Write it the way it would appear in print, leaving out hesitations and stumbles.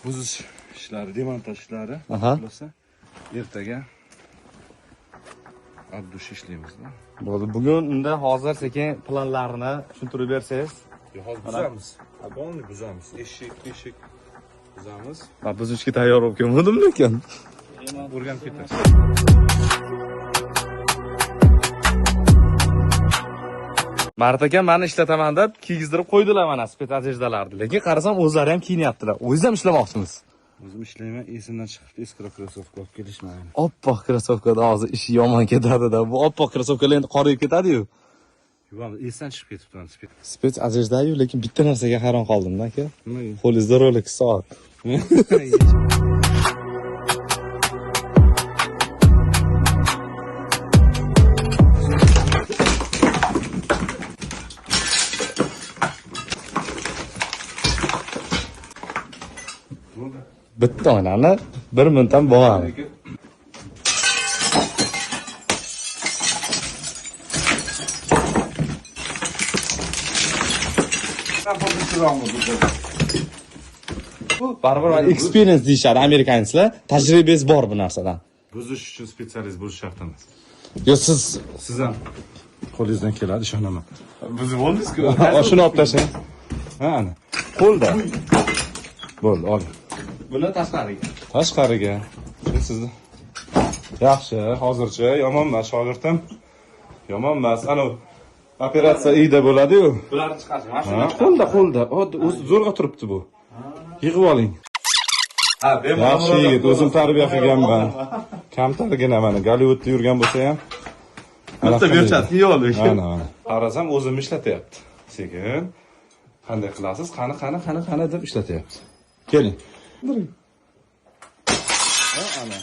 Buzish ishlari, demontaj ishlari. Xulosa, ertaga abdush ishlaymiz-da. Bo'ldi. Bugun unda hozir sekin planlarni tushuntirib bersangiz. Yo'q, hozir buzamiz. Полный buzamiz. Eshik, teshik buzamiz. Men buzishga tayyor bo'lib kelmadim lekin. O'rganib ketasiz. Mart aka meni ishlataman deb kiygizdirib qo'ydilar mana спецодежда larni. Lekin qarasam o'zlari ham kiyinyaptilar. O'zingiz ham ishlamoqchimiz. O'zim ishlayman, esimdan chiqibdi eskiroq krossovka olib kelish mayli. Oppoq krossovkada hozir ishi yomon ketadi-da. Bu oppoq krossovkalar endi qorayib ketadi-yu. Yuvamiz, esdan chiqib ketibdi mana spet. Спецодежда-yu, lekin bitta narsaga hayron qoldim-da aka. Nimaga? Qo'lingizda Rolex soat. Bitta oynani bir minutdan bo'ladi. Baribir experience deyishadi amerikanslar. Tajribangiz bor bu narsadan. Buzish uchun spetsialist bo'lish shart emas. Yo siz Siz ham qo'lingizdan keladi, ishonaman. buzib oldingiz-ku. Shuni olib tashlang. Ha, ana. Qo'lda. Bo'ldi, oling. Buni tashqariga. Tashqariga. Shu sizni. Yaxshi, hozircha yomon emas, shogirdim. Yomon emas. Ana operatsiya uyda bo'ladi-yu. Bularni chiqarish. Mana Ha, qo'lda, qo'lda. Oddi o'zi zo'rg'a turibdi bu. Yig'ib oling. Ha, bemalol. Yaxshi yigit, o'zim tarbiya qilganman. Kamtargina mana Gollivudda yurgan bo'lsa ham. Bitta berchatki yo'q lekin. Ana, ana. Qarasam o'zim ishlatyapti. Sekin. Qanday qilasiz? Qani, qani, qani, qani deb ishlatyapti. Keling. Ha, ana.